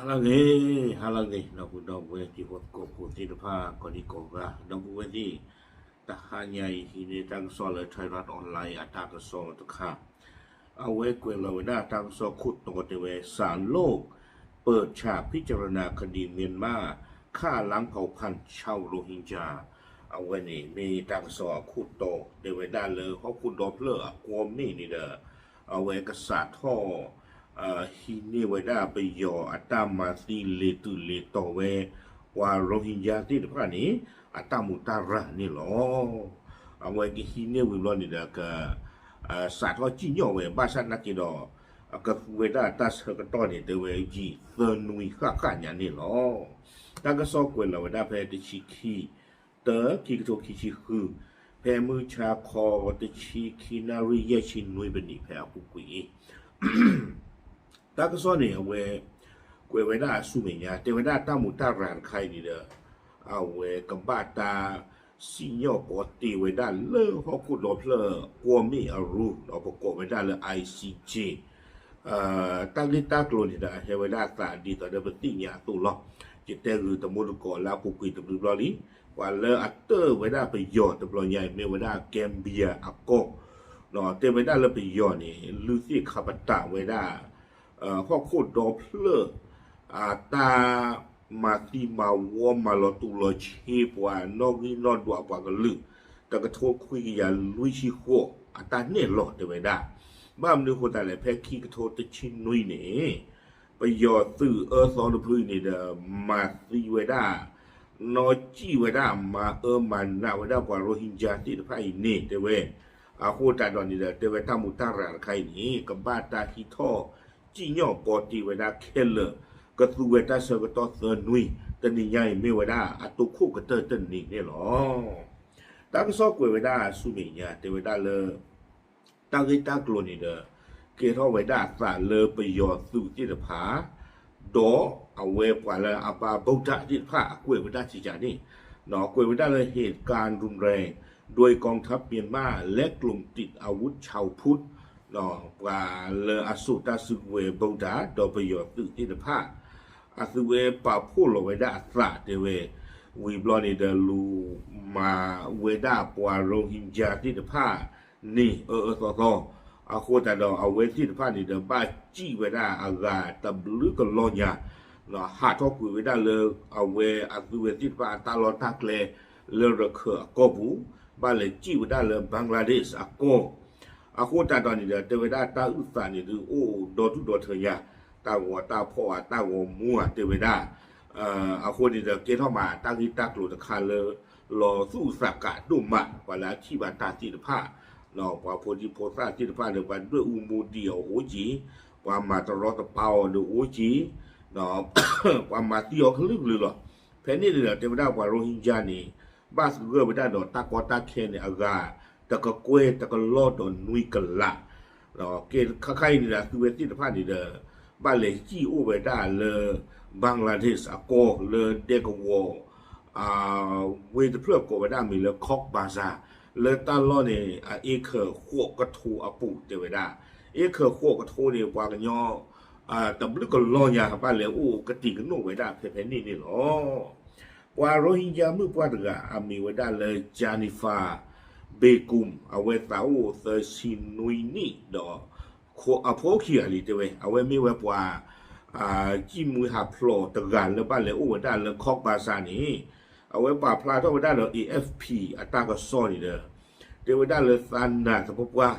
ဟါလၢအဂ့ၤ, ဟါလၢအဂ့ၤ ဒီပုၢ်ဝဲၢ်တံၤဖိသကိးဖိသ့ၣ်တဖၣ် ကိးဒံကိးဂၤ ဒီပုၢ်ဝဲၢ်သ့ၣ်, တဟါညါအံၤ ဟံးန့ၢ်တၢ်ကစီၣ်လၢ Thairath Online အတၢ်ကစီၣ်တခါ, အဝဲကွဲးလီၤဝဲဒၣ်တၢ်ကစီၣ်ခိၣ်တီတဲဝဲ สหโลกเปิดฉากพิจารณาคดีเมียนมาฆ่าล้างเผ่าพันธุ์ชาวโรฮิงญา အဝဲန့ၣ်မ့ၢ်တၢ်ကစီၣ်အခိၣ်တီတဲဝဲဒၣ်လၢဟီၣ်ခိၣ်ဒီဖျၢၣ်အကွီၢ်မ့ၢ်န့ၣ်ဒီး အဝဲကစးထီၣ် ဟံးန့ၢ်ဝဲဒၣ်ပယီၤအတၢ်မၤသံလ့ၤတုၤလ့ၤတီၤဝဲ ပှၤရိဟ့ကၠါသ့ၣ်တဖၣ်န့ၣ် အတၢ်မူးတၢ်ရၤန့ၣ်လီၤ. အဝဲကဟံးန့ၢ်ဝံၤဘျီန့ၣ်ဒီး က စးထီၣ်စံၣ်ညီၣ်ဝဲ ဘၣ်ဆၣ်နာ်က့ဒီး အကသူဝဲဒၣ်တၢ်ဆၢကတီၢ်န့ၣ် တဲဝဲယံာ်သၢနွံဃၣ်ဃၣ်ညါန့ၣ်လီၤ. တၢ်ကစီၣ်ကွဲးလီၤဝဲဒၣ်ဖဲတဆံခံ တၢ ခံကထိခံဆံဃု, ဖဲမုၢ်ဆါခီတဆံခံနၣ်ရံၣ်ယဲၢ်ဆံနွံပနံးဖဲအပူၤကွံာ်အံၤ တၢ်ကစီၣ်န့ၣ် အဝဲ ကွဲးဝဲဒၣ်အဆူမဲာ်ညါ တဲဝဲဒၣ်တၢ်မူးတၢ်ရၤတခါအံၤန့ၣ်ဒီး အဝဲကဘၣ်တၢ်စံၣ်ညီၣ်ပီတ့ဝဲဒၣ်လၢဟီၣ်ခိၣ်ဒီဖျၢၣ်ကွီၢ်မ့ၢ်အရူ ဒီးပကိးဝဲဒၣ်လၢ I C J တၢ်ဂ့ၢ်တၢ်ကျိၤန့ၣ်ဒီး အဟဲဝဲဒၣ်အသးဒ်သိးဒီးပသ့ၣ်ညါအသိးလီၤ. ယတဲဂုာ်တမူတကိးလၢအပူၤကွံာ်တဘျုးဘျီလံ, ပှၤလၢအတၢၢ်ဝဲဒၣ်ပယီၤတဘျီညါအံၤ မ့ၢ်ဝဲဒၣ် Gambia အကီၢ်, တဲဝဲဒၣ်လၢပယီၤန့ၣ် လုၢ်သ့ၣ်ခါပတာ်ဝဲဒၣ် ဟီၣ်ခိၣ်ဒီဖျၢၣ် အတၢ်မၤသံမၤဝီမၤလီၤတူာ်လီၤဆ့ပှၤနီၣ်ဂံၢ်နီၣ်ဒွးပှၤကလုာ် တကထိခွံကယၤလွံၢ်ဆံဃိး အတၢ်နဲၣ်လီၤတဲဝဲဒၣ်. ဘၣ်မနုၤအဃိသတးလဲၣ် ဖဲခံကထိတဆံနွံန့ၣ် ပယီၤသုးအၢသီတဖုန့ၣ်ဒီး မၤသံဝဲဒၣ် နီၣ်စံၣ်ဝဲဒၣ် မၤအၢမၤနးဝဲဒၣ်ပှၤရိဟ့ကၠါသ့ၣ်တဖၣ်အံၤန့ၣ် တဲဝဲ အဃိသတးဒီးန့ၣ်ဒီး တဲဝဲတၢ်မူးတၢ်ရၤတခါအံၤန့ၣ် ကဘၣ်တၢ်ဟံးထီၣ်စံၣ်ညီၣ်ပီတ့ဝဲဒၣ်ခဲလၢာ် ကသူဝဲတၢ်ဆၢကတီၢ်သၢနွံ တနံၤညါအံၤမ့ၢ်ဝဲဒၣ်အတိခိၣ်ကတၢၢ်တနံၤန့ၣ်လီၤ. တၢ်ကစီၣ်ကွဲးဝဲဒၣ်ဆူမဲာ်ညါ တဲဝဲဒၣ်လၢ တၢ်ဂ့ၢ်တၢ်ကျိၤန့ၣ်ဒီး ကဲထီၣ်ဝဲဒၣ်အသးလၢပယီၤသုးသ့ၣ်တဖၣ် ဒီးအဝဲပှၤလၢအဘါ ဗုဒ္ဓ သ့ၣ်တဖၣ်အကွဲးဝဲဒၣ်စံးကါန့ၣ် ကွဲးဝဲဒၣ်လၢ เหตุการณ์รุนแรง โดยกองทัพเมียนมาและกลุ่มติดอาวุธชาวพุทธ ပှၤလၢအစိာ်တၢ်စုကဝဲၤ ဗုဒ္ဓ ဒီးပယီၤသုးသ့ၣ်တဖၣ် အသုဝဲပာ်ဖှိၣ်လီၤဝဲဒၣ်အသးတဲဝဲ ဝံၤဘျီန့ၣ်ဒီးလူၤမၤဝဲဒၣ်ပှၤရိဟ့ကၠါသ့ၣ်တဖၣ်န့ၣ် အၢအၢသီသီ အဃိသတးဒီးအဝဲသ့ၣ်တဖၣ်န့ၣ်ဒီး ဘၣ်စံၣ်ဝဲဒၣ်အဂၤတဘျုးကလီညါ ဟးထီၣ်ကွံာ်ဝဲဒၣ်လၢ အဝဲအသုဝဲသ့ၣ်တဖၣ်အတၢ်လီၢ်တၢ်ကျဲ လၢရခၢၣ်အကီၢ်ပူၤ ဘၣ်လဲၤစံၣ်ဝဲဒၣ်လၢ Bangladesh အကီၢ် အဃိသတးဒီးန့ၣ်ဒီး တဲဝဲဒၣ်တၢ်အုၣ်သးန့ၣ်ဒုးအိၣ်ဒီဒူၣ်ဒီထၢညါ တၢ်ဂီၤတၢ်ဖီၣ်အတၢ်ဂီၤမူဧါတဲဝဲဒၣ် အဃိန့ၣ်ဒီး ကဲထီၣ်မးတၢ်ဂ့ၢ်တၢ်ကျိၤတခါလၢ လီၤသူၣ်အုးသးကးဒိၣ်မး ပှၤလၢအထံၣ်ဘၣ်တၢ်သ့ၣ်တဖၣ် ပှၤဖိဒံဖိသၣ်သ့ၣ်တဖၣ်ဒီး ပှၤဒွဲၣ်အူမူဒံးအီၤအိၣ်က့ၤ, ပှၤမၤတရီတပါအီၤဒီးအိၣ်က့ၤ, ပှၤမၤသံအီၤကလုာ်ကလုာ်လီၤ. ဖဲန့ၣ်န့ၣ်ဒီး တဲဝဲဒၣ်ပှၤရိဟ့ကၠါန့ၣ် ဘၣ်သဂၢၢ်ဝဲဒၣ်ဒီးတၢ်ကီတၢ်ခဲန့ၣ်အဂၤ တကကွဲၢ်တကလီၢ်ဒီးနွံကလး ကဲခါခါအံၤန့ၣ်ဒီး အသုဝဲသ့ၣ်တဖၣ်န့ၣ်ဒီး ဘၣ်လဲၤစံၣ်အိၣ်ဝဲဒၣ်လၢ Bangladesh အကီၢ်လၢဒဲကဝီၤ ဝ့ၢ်တဖျၢၣ်ကိးဝဲဒၣ်မ့ၢ်လၢ Cox's Bazar လၢတၢ်လီၢ်န့ၣ် အအ့ခၢၣ်ဃိးကထိအပူၤတဲဝဲဒၣ်. အ့ခၢၣ်ဃိးကထိန့ၣ် ပှၤကညီ တဘျုးကလီညါ ဘၣ်လဲၤအိၣ်ကတံၤကနိၣ်ဝဲဒၣ်ဖဲဖဲန့ၣ်န့ၣ်လီၤ. ပှၤရိဟ့ကၠါမုၣ်ပှၢ်တဂၤ အမံၤဝဲဒၣ်လၢ Jennifer Begum အဝဲသးအိၣ်သၢဆံနွံနံၣ်ဒီး အဖိခံဂၤလံတဲဝဲ အဝဲမ့ၢ်ဝဲပှၤ ကံၣ်မှံဟးဖျိးတဂၤလၢဘၣ်လဲၤအိၣ်ဝဲဒၣ်လၢ Cox's Bazar န့ၣ် အဝဲပာ်ဖျါထီၣ်ဝဲဒၣ်ဒီး A F P အတၢ်ကစီၣ်န့ၣ်ဒီး တဲဝဲဒၣ်လၢသးနာ်သပှၢ်ပှၢ်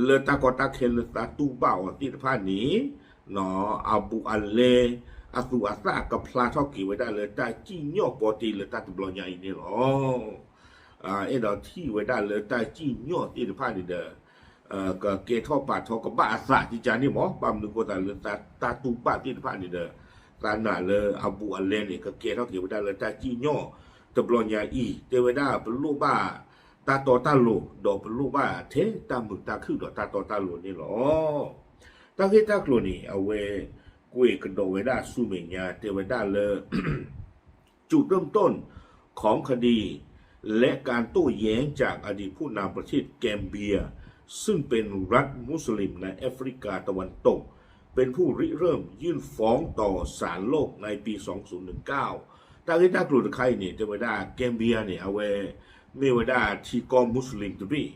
လၢတၢ်ကီတၢ်ခဲလၢသးတူၢ်ဘၣ်အီၤသ့ၣ်တဖၣ်န့ၣ် အဘူးအလဲ အသူးအသၣ်ကဖျါထီၣ်က့ၤဝဲဒၣ်လၢတၢ်စံၣ်ညီၣ်ပီတ့လၢတၢ်တဘျီညါအံၤန့ၣ်လီၤ. အဲၣ်ဒိးထံၣ်ဝဲဒၣ်လၢတၢ်စံၣ်ညီၣ်သ့ၣ်တဖၣ်န့ၣ်ဒီး ကကဲထီၣ်ပာ်ထီၣ်ကဘၣ်အသးကကါန့ၣ်မး ဘၣ်မနုၤအဃိသတးလၢတၢ်တူၢ်ဘၣ်သ့ၣ်တဖၣ်န့ၣ်ဒီး သးနာ်လၢအဘူးအလဲန့ၣ် ကကဲထီၣ်က့ၤဝဲဒၣ်လၢတၢ်စံၣ်ညီၣ်တဘျီညါအံၤ တဲဝဲဒၣ်ပလိၣ်ဘၣ်တၢ်တီတၢ်လိၤ ဒီးပလိၣ်ဘၣ်ထဲတၢ်မုာ်တၢ်ခုၣ်ဒီးတၢ်တီတၢ်လိၤန့ၣ်လီၤ. တၢ်ဂ့ၢ်တၢ်ကျိၤန့ၣ် အဝဲကွဲးကဒီးဝဲဒၣ်ဆူမဲာ်ညါ တဲဝဲဒၣ်လၢ จุดเริ่มต้นของคดี และการโต้แย้งจากอดีตผู้นำประเทศแกมเบีย ซึ่งเป็นรัฐมุสลิมในแอฟริกาตะวันตก เป็น เป็นผู้ริเริ่มยื่นฟ้องต่อศาลโลกในปีสองศูนย์หนึ่งเก้า တၢ်ဂ့ၢ်တၢ်ကျိၤတခါအံၤန့ၣ် တဲဝဲဒၣ် Gambia န့ၣ် အဝဲ မ့ၢ်ဝဲဒၣ်ထံကီၢ် Muslim တဘ့ၣ်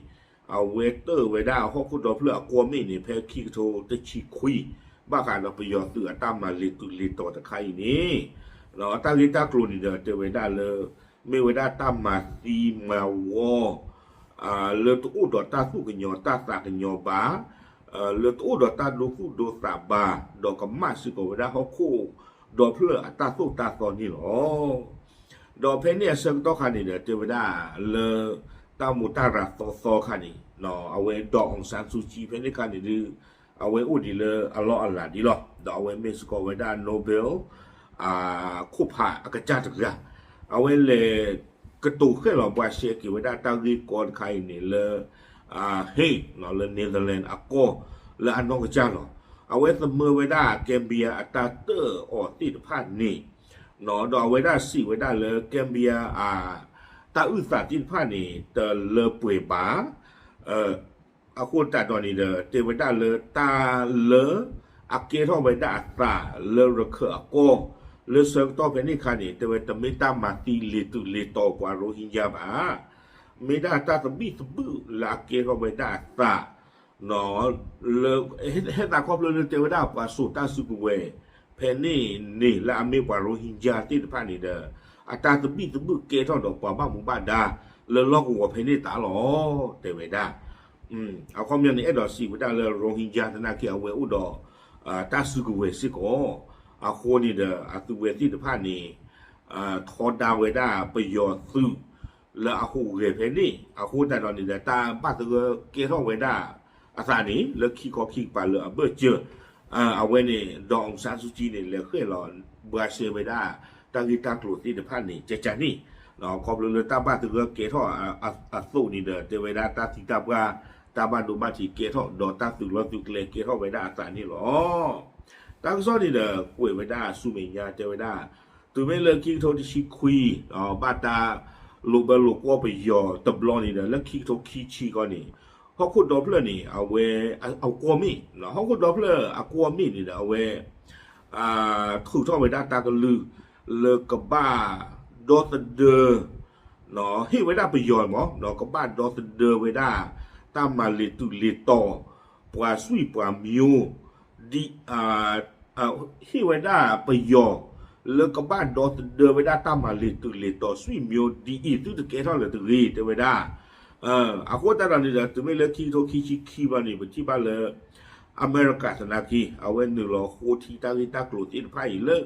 အဝဲတၢၣ်ဝဲဒၣ်ဟီၣ်ခိၣ်ဒီဖျၢၣ်အကွီၢ်မ့ၣ်န့ၣ် ဖဲခံကထိတဆံခွံ ဘၣ်ဃးဒီးပယီၤသုးအတၢ်မၤလ့ၤတုၤလ့ၤတီၤတခါအံၤန့ၣ် တၢ်ဂ့ၢ်တၢ်ကျိၤန့ၣ်ဒီး တဲဝဲဒၣ်လၢ မ့ၢ်ဝဲဒၣ်တၢ်မၤသံမၤဝီ လၢတအိၣ်ဒီးတၢ်သူၣ်ကညီၤတၢ်သးကညီၤဘၣ်, လၢတအိၣ်ဒီးတၢ်ဒိသူၣ်ဒိသးဘၣ်, ဒီးကမၣ်စ့ၢ်ကီးဝဲဒၣ်ဟီၣ်ခိၣ်ဒီဖျၢၣ်အတၢ်သိၣ်တၢ်သီန့ၣ်လီၤ. ဒီးဖဲန့ၣ်အဆၢကတီၢ်ခါန့ၣ်ဒီး တဲဝဲဒၣ်လၢ တၢ်မူတၢ်ရၤသီသီခါန့ၣ် အဝဲ ဒေါ်အောင်ဆန်းစုကြည် ဖဲန့ၣ်ခါန့ၣ်ဒုး အဝဲအိၣ်ဒံးလၢအလီၢ်အလၤဒံးလီၤ. ဒီးအဝဲမ့ၢ်စ့ၢ်ကီးဝဲဒၣ် Nobel ခိၣ်ဖးအကစၢ်တဂၤ, အဝဲလဲၤကတိၤဃဲၣ်လီၤဘှါရှဲက့ၤဝဲဒၣ်တၢ်ဂ့ၢ်ကီတခါအံၤန့ၣ်လၢ Hague လၢ Netherlands အကီၢ်လၢအနီၢ်ကစၢ်လီၤ. အဝဲသမၢဝဲဒၣ် Gambia အတၢ်တၢၣ်အီၤသ့ၣ်တဖၣ်န့ၣ် ဒီးအဝဲဒၣ်စံးဝဲဒၣ်လၢ Gambia အ တၢ်အုၣ်သးသ့ၣ်တဖၣ်န့ၣ် တလၢပှဲၤဘၣ်. အဃိသတးဒီးန့ၣ်ဒီး တဲဝဲဒၣ်လၢတၢ်လၢအကဲထီၣ်ဝဲဒၣ်အသးလၢရခၢၣ်အကီၢ် လၢဆၢကတီၢ်ဖဲန့ၣ်အခါန့ၣ် တဲဝဲတမ့ၢ်တၢ်မၤသံလ့ၤတုၤလ့ၤတီၤပှၤ Rohingya ဘၣ်. မ့ၢ်ဒၣ်တၢ်သဘံၣ်သဘုၣ်လၢအကဲထီၣ်ဝဲဒၣ်အသး လၢ ဟဲသးခီဖျိလၢတဲဝဲဒၣ်ပှၤစိာ်တၢ်စုကဝဲၤ ဖဲန့ၣ်န့ၣ်လၢအမ့ၢ်ပှၤ Rohingya သ့ၣ်တဖၣ်န့ၣ်ဒီး အတၢ်သဘံၣ်သဘုၣ်ကဲထီၣ်ဒီးပှၤဘၣ်မူဘၣ်ဒါ လၢလီၢ်ကဝီၤဖဲန့ၣ်သးလီၤ တဲဝဲဒၣ်. အခီပညီန့ၣ် အဲၣ်ဒိးစံးဝဲဒၣ်လၢ Rohingya သနာ်က့ အဝဲအိၣ်ဒီး တၢ်စုကဝဲၤစ့ၢ်ကီး, အဃိန့ၣ်ဒီး အသုဝဲသ့ၣ်တဖၣ်န့ၣ် ထီဒါဝဲဒၣ်ပယီၤသုး လၢအဟူးဂဲၤဖဲန့ၣ် အဃိသတးဒီးန့ၣ်ဒီး တၢ်ဘၣ်သဂၢၢ်ကဲထီၣ်ဝဲဒၣ်အသးန့ၣ် လၢခံခီခံကပၤလၢအဘၢၣ်စၢၤ အဝဲန့ၣ် ဒေါ်အောင်ဆန်းစုကြည် န့ၣ် လဲၤဃဲၣ်လီၤဘှါရှဲဝဲဒၣ် တၢ်ဂ့ၢ်တၢ်ကျိၤသ့ၣ်တဖၣ်န့ၣ် ကကန့ၣ် ခီဖျိလၢတၢ်ဘၣ်သဂၢၢ်ကဲထီၣ်အသိးန့ၣ်ဒီး တဲဝဲဒၣ်တၢ်သံတၢ်ပှၢ် တၢ်ဘၣ်ဒိဘၣ်ထံးကဲထီၣ် ဒီးတၢ်သုးလီၢ်သုးကျဲကဲထီၣ်ဝဲဒၣ်အသးန့ၣ်လီၤ. တၢ်ကစီၣ်န့ၣ်ဒီး ကွဲးဝဲဒၣ်ဆူမဲာ်ညါတဲဝဲဒၣ် တုၤမ့ၢ်လၢခံကထိတဆံခွံ ဘၣ်တၢ်လိာ်ဘၢလိာ်ကွီၢ်ပယီၤတဘျီန့ၣ်ဒီး လၢခံကထိခံဆံခီန့ၣ် ဟီၣ်ခိၣ်ဒီဖျၢၣ်န့ၣ် အဝဲ အကွီၢ်မ့ၣ် ဟီၣ်ခိၣ်ဒီဖျၢၣ်အကွီၢ်မ့ၣ်န့ၣ်ဒီး အဝဲ ထုးထီၣ်ဝဲဒၣ်တၢ်ကလုၢ် လၢကဘၣ်ဒီသဒၢ ဟ့ၣ်ဝဲဒၣ်ပယီၤမး ကဘၣ်ဒီသဒၢဝဲဒၣ် တၢ်မၤလ့ၤတုၤလ့ၤတီၤ ပှၤစွံၣ်ပှၤမၠိ ဒ် ဟ့ၣ်ဝဲဒၣ်ပယီၤ လၢကဘၣ်ဒီသဒၢဝဲဒၣ်တၢ်မၤလ့ၤတုၤလ့ၤတီၤစွံၣ်မၠိ ဒ်အံၤသုတကဲထီၣ်လၢၤတဂ့ၤ တဲဝဲဒၣ်. အဃိသတးဒီးန့ၣ်ဒီး တုၤမ့ၢ်လၢခံကထိခံဆံခံဘျီန့ၣ် ပထံၣ်ဘၣ်လၢ အမဲရကၤသနာ်က့ အဝဲနုာ်လီၤဃိထံတၢ်ဂ့ၢ်တၢ်ကျိၤသ့ၣ်တဖၣ်အံၤလၢ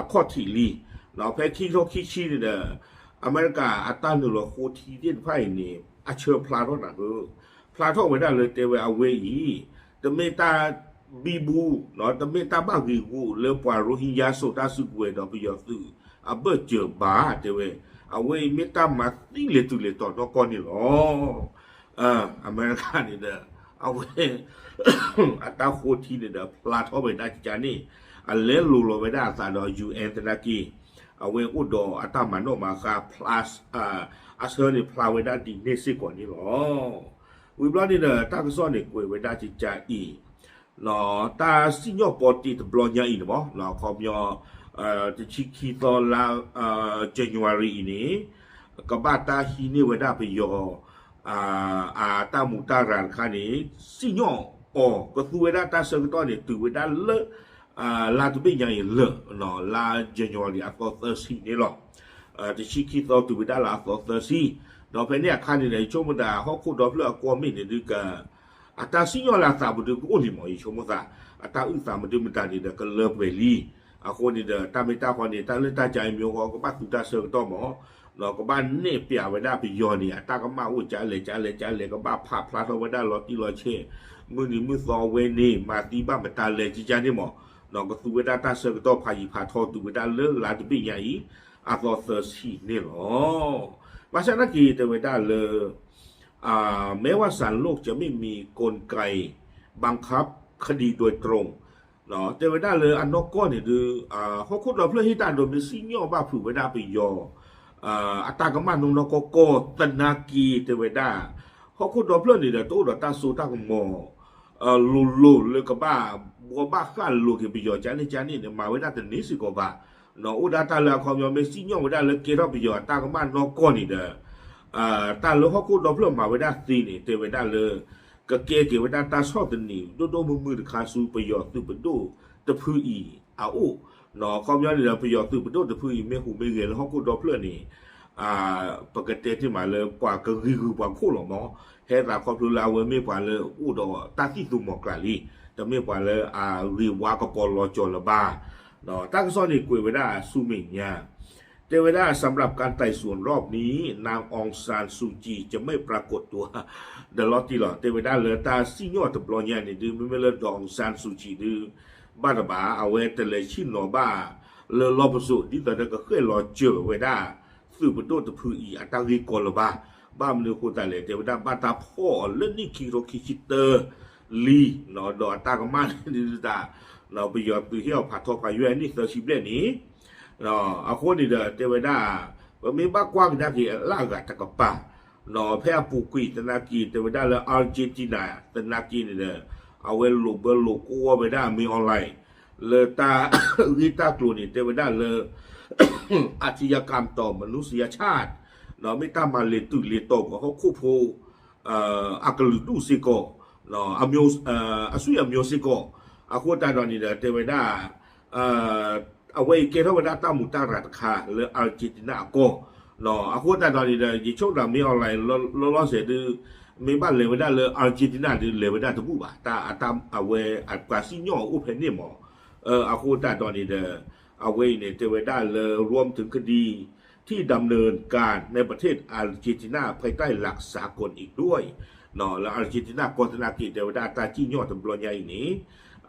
အခီၣ်ထံးလံ. ဖဲခံကထိခံဆံန့ၣ်ဒီး အမဲရကၤအတၢ်နုာ်လီၤဃိထံသ့ၣ်တဖၣ်အံၤန့ၣ် အဆၢဖျါထီၣ်တၢ် ဖျါထီၣ်ဝဲဒၣ်လၢတဲဝဲအဝဲအံၤ တမ့ၢ်တၢ်ဘံဘူ တမ့ၢ်တၢ်ဘၣ်ဂံာ်ဂူာ်လၢပှၤ Rohingya စိာ်တၢ်စုကဝဲၤဒီးပယီၤသုး အဘၢၣ်စၢၤဘၣ် တဲဝဲ အဝဲအံၤမ့ၢ်တၢ်မၤသံလ့ၤတုၤလ့ၤတီၤနီၢ်ကီၢ်န့ၣ်လီၤ. အမဲရကၤန့ၣ်ဒီး အဝဲ အတၢ်ဃိထံန့ၣ်ဒီး ဖျါထီၣ်ဝဲဒၣ်ကကန့ၣ် အလဲလိၤလီၤဝဲဒၣ်အသးဒီး ယူၣ်အဲၣ် သနာ်က့ အဝဲအိၣ်ဒီးအတၢ်မၤနီၣ်မၤဃါ အဆၢန့ၣ်ဖျါဝဲဒၣ်ဒ်န့ၣ်စ့ၢ်ကီးန့ၣ်လီၤ. ဝံၤဘျီန့ၣ်ဒီး တၢ်ကစီၣ်န့ၣ်ကွဲးဝဲဒၣ်ကကအံၤ တၢ်စံၣ်ညီၣ်ပီတ့တဘျီညါအံၤန့ၣ်မး အခီပညီ တဆံခံသီလါ January အံၤန့ၣ် ကဘၣ်တၢ်ဟံးန့ၢ်ဝဲဒၣ်ပယီၤ အတၢ်မူးတၢ်ရၤတခါန့ၣ် စံၣ်ညီၣ်အီၤ ကသူဝဲဒၣ်တၢ်ဆၢကတီၢ်န့ၣ် တုၤဝဲဒၣ်လၢ လါတဘ့ၣ်ညါအံၤလၢာ် လါ January အသီသၢဆံန့ၣ်လီၤ. တဆံခံသီတုၤဝဲဒၣ်လၢအသီသၢဆံ ဒီးဖဲန့ၣ်အခါန့ၣ်ဒီး ယဆိကမိၣ်သးဟီၣ်ခိၣ်ဒီဖျၢၣ်အကွီၢ်မ့ၣ်န့ၣ်ဒုးက အတၢ်စံၣ်ညီၣ်လၢအသးပူၤဒုးကအိၣ်လံမး ယဆိကမိၣ်သး အတၢ်အုၣ်သးမနုၤမတၤန့ၣ်ဒီးကလၢပှဲၤလံ. အဃိန့ၣ်ဒီး တၢ်မ့ၢ်တၢ်ဃီန့ၣ် တၢ်လၢတၢ်ကါအံၤမ့ၢ်ဂီၢ် ကဘၣ်သူတၢ်ဆၢကတီၢ်မး ကဘၣ်နဲၣ်ပျးဝဲဒၣ်ပယီၤန့ၣ် အတၢ်ကမၣ်အိၣ်ကလဲၣ်ကလဲၣ်ကလဲၣ် ကဘၣ်ဖးဖျါထီၣ်ဝဲဒၣ်လီၤတံၢ်လီၤဆဲး မုၢ်နံၤမုၢ်သီဝဲန့ၣ် မၤသံဘၣ်မတၤလဲၣ်ကကန့ၣ်မး ကသူဝဲဒၣ်တၢ်ဆၢကတီၢ်ဖးယံာ်ဖးထီတုၤဝဲဒၣ်လၢလါတဘ့ၣ်ညါအံၤ အသီသၢဆံန့ၣ်လီၤ. ဘၣ်ဆၣ်သနာ်က့တဲဝဲဒၣ်လၢ แม้ว่าศาลโลกจะไม่มีกลไกบังคับคดีโดยตรง တဲဝဲဒၣ်လၢအနီၢ်ကီၢ်န့ၣ်ဒုး ဟီၣ်ခိၣ်ဒီဖျၢၣ်ဟ့ၣ်တၢ်ဒိးမ့ၢ်စံၣ်ညီၣ်ဘၣ်ဖုးဝဲဒၣ်ပယီၤ အတၢ်ကမၣ်နီၢ်နီၢ်ကီၢ်ကီၢ်သနာ်က့တဲဝဲဒၣ် ဟီၣ်ခိၣ်ဒီဖျၢၣ်န့ၣ်ဒီး တအိၣ်ဒီးတၢ်စိတၢ်ကမီၤ လိၤလိၤလၢကဘၣ်ဘှီဘၣ်ဃၣ်လိၤက့ၤပယီၤကန့ၣ်ကန့ၣ်န့ၣ် မၤဝဲဒၣ်တန့ၢ်စ့ၢ်ကီးဘၣ်. အိၣ်ဒၣ်တၢ်လၢအခီပညီမ့ၢ်စံၣ်ညီၣ်ဝဲဒၣ်လၢကဲထီၣ်ပယီၤအတၢ်ကမၣ်နီၢ်ကီၢ်န့ၣ်ဒီး တၢ်လၢဟီၣ်ခိၣ်ဒီဖျၢၣ်မၤဝဲဒၣ်သ့န့ၣ် တဲဝဲဒၣ်လၢ ကကဲက့ၤဝဲဒၣ်တၢ်ဆီၣ်သနံးဒိၣ်ဒိၣ်မုၢ်မုၢ်တခါဆူပယီၤသုးပဒိၣ်တဖုအံၤအအိၣ်, အခီပညီန့ၣ်ဒီး ပယီၤသုးပဒိၣ်တဖုအံၤမ့ၢ်ဟူးမ့ၢ်ဂဲၤလၢဟီၣ်ခိၣ်ဒီဖျၢၣ်န့ၣ် ပကတဲတ့ၢ်မးလၢပှၤကဂံၤဂုၤပှၤခိၣ်လီၤမး, ဟဲသးခီဖျိလၢအဝဲမ့ၢ်ပှၤလၢအိၣ်ဒီးတၢ်သံၣ်သူမီၤကျၢ်လံ, တမ့ၢ်ပှၤလၢအဂ့ၤဝါကပီၤလီၤကၠီၤလၢၤဘၣ်. တၢ်ကစီၣ်န့ၣ်ကွဲးဝဲဒၣ်ဆူမဲာ်ညါ တဲဝဲဒၣ် สำหรับการไต่สวนรอบนี้ นางองซานซูจีจะไม่ปรากฏตัว ဒီးလီၤတံၢ်လီၤ တဲဝဲဒၣ်လၢတၢ်စံၣ်ညီၣ်တဘျီညါန့ၣ်ဒုး မ့မ့ၢ်လၢ ဒေါ်အောင်ဆန်းစုကြည် ဒုး ဘၣ်တဘၣ် အဝဲတလဲၤဆ့ၣ်နီၤဘၣ်လၢလီၢ်ပစိာ် ဒ်သိးဒီးကဃဲၣ်လီၤစၢၤဝဲဒၣ် သုးပဒိၣ်တဖုအံၤအတၢ်ဂ့ၢ်ကီလၢၤဘၣ်. ဘၣ်မနုၤအဃိသတးလဲၣ် တဲဝဲဒၣ်ဘၣ်တၢ်ဖီၣ်အီၤလၢနံၣ်ခံကထိခံဆံတၢလံ, ဒီးအတၢ်ကမၣ်န့ၣ်ဒုးတၢ် ပယီၤသုးဟ့ၣ်အီၤဖးထီဖးယွဲၢ်နံၣ်သၢဆံဘျဲၣ်န့ၣ် အဃိန့ၣ်ဒီးတဲဝဲဒၣ် ပမ့ၢ်ဘၣ်ကွၢ်ကဒါက့ၤအလၢအဂၤတကပၤ ဖဲအပူၤကွံာ်သနာ်က့ တဲဝဲဒၣ်လၢ Argentina သနာ်က့န့ၣ်ဒီး အဝဲလိာ်ဘၢလိာ်ကွီဝဲဒၣ် မင်းအောင်လှိုင် လၢတၢ်ဂ့ၢ်တၢ်ကျိၤန့ၣ် တဲဝဲဒၣ်လၢ อาชญากรรมต่อมนุษยชาติ မ့ၢ်တၢ်မၤလ့ၤတုၤလ့ၤတီၤကီးဟီၣ်ခိၣ်ဖိ အကလုာ်ဒူၣ်စ့ၢ်ကီး အမျိုး အဆွေအမျိုးစ့ၢ်ကီး အဃိသတးဒီးန့ၣ်ဒီး တဲဝဲဒၣ် အဝဲအံၤကဲထီၣ်ဝဲဒၣ်တၢ်မူးတၢ်ရၤတခါလၢ Argentina အကီၢ်, အဃိသတးဒီးန့ၣ်ဒီး ယဆိကမိၣ် မင်းအောင်လှိုင် လီၤလီၤဆဲးဒုး မ့ၢ်ဘၣ်လဲၤဝဲဒၣ်လၢ Argentina ဒုး လဲၤဝဲဒၣ်တဘူၣ်ဘၣ်, တၢ်အဝဲအပှၤစံၣ်ညီၣ်အိၣ်ဖဲန့ၣ်မး, အဃိသတးဒီးန့ၣ်ဒီး အဝဲအံၤန့ၣ် တဲဝဲဒၣ်လၢ รวมถึงคดีที่ดำเนินการในประเทศอาร์เจนตินาภายใต้หลักสากลอีกด้วย လၢ Argentina ကီၢ်သနာ်က့တဲဝဲဒၣ်တၢ်စံၣ်ညီၣ်တဘျီညါ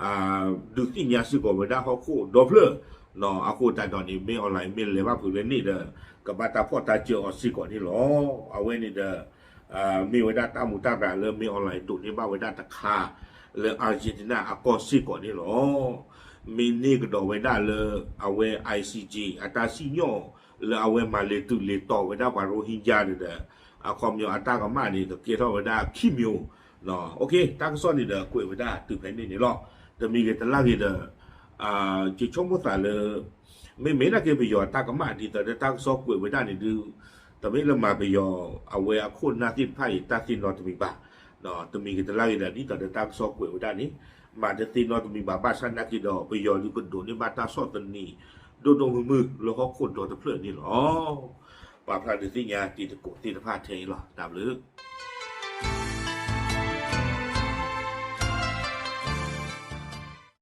အံၤန့ၣ် ဒုးသ့ၣ်ညါစ့ၢ်ကီးဝဲဒၣ်ဟီၣ်ခိၣ်ဒီဖျၢၣ်, အဃိသတးဒီးန့ၣ် မင်းအောင်လှိုင် မ့ၢ်လဲၤဘၣ်ဖုးလၢန့ၣ်ဒီး ကဘၣ်တၢ်ဖီၣ်တၢ်စၢၤအီၤစ့ၢ်ကီးန့ၣ်လီၤ. အဝဲန့ၣ်ဒီး မ့ၢ်ဝဲဒၣ်တၢ်မူးတၢ်ရၤလၢ မင်းအောင်လှိုင် ဒိးန့ၢ်ဘၣ်ဝဲဒၣ်တခါ လၢ Argentina အကီၢ်စ့ၢ်ကီးန့ၣ်လီၤ. မ့ၢ်န့ၢ်ကဒီးဝဲဒၣ်လၢ အဝဲ ICJ အတၢ်စံၣ်ညီၣ် လၢအဝဲမၤလ့ၤတုၤလ့ၤတီၤဝဲဒၣ်ပှၤ Rohingya န့ၣ်ဒီး အခီပညီအတၢ်ကမၣ်န့ၣ် ကကဲထီၣ်ဝဲဒၣ်ခံမျိုး, တၢ်ကစီၣ်န့ၣ်ဒီးကွဲးဝဲဒၣ်တုၤဖဲန့ၣ်န့ၣ်လီၤ. တမံၤဂ့ၤတလၢ်ဂ့ၤဒီး ယဆိကမိၣ်သးလၢ မ့မ့ၢ်နာ်က့ပယီၤတၢ်ကမၣ်ဒ်သိးဒီးတၢ်ကစီၣ်ကွဲးဝဲဒၣ်န့ၣ်ဒုး တမ့ၢ်လၢမၤပယီၤအဝဲအခိၣ်နၢ်သ့ၣ်တဖၣ်အံၤ တၢ်သ့ၣ်နီတမံၤဘၣ်. တမံၤဂ့ၤတလၢ်ဂ့ၤဒီး ဒ်သိးဒီးတၢ်ကစီၣ်ကွဲးဝဲဒၣ်န့ၣ် မၤတသ့နီတမံၤဘၣ် ဘၣ်ဆၣ်နာ်က့ဒီး ပယီၤဒုးကဒိးန့ၢ်ဘၣ်တၢ်ဆီၣ်သနံး ဒိၣ်ဒိၣ်မုၢ်မုၢ်လၢဟီၣ်ခိၣ်ဒီတဖျၢၣ်န့ၣ်လီၤ. ပာ်ဖျါဒုးသ့ၣ်ညါတံၤသကိးသ့ၣ်တဖၣ်ထဲအံၤလီၤ. တၢ်ဘျုး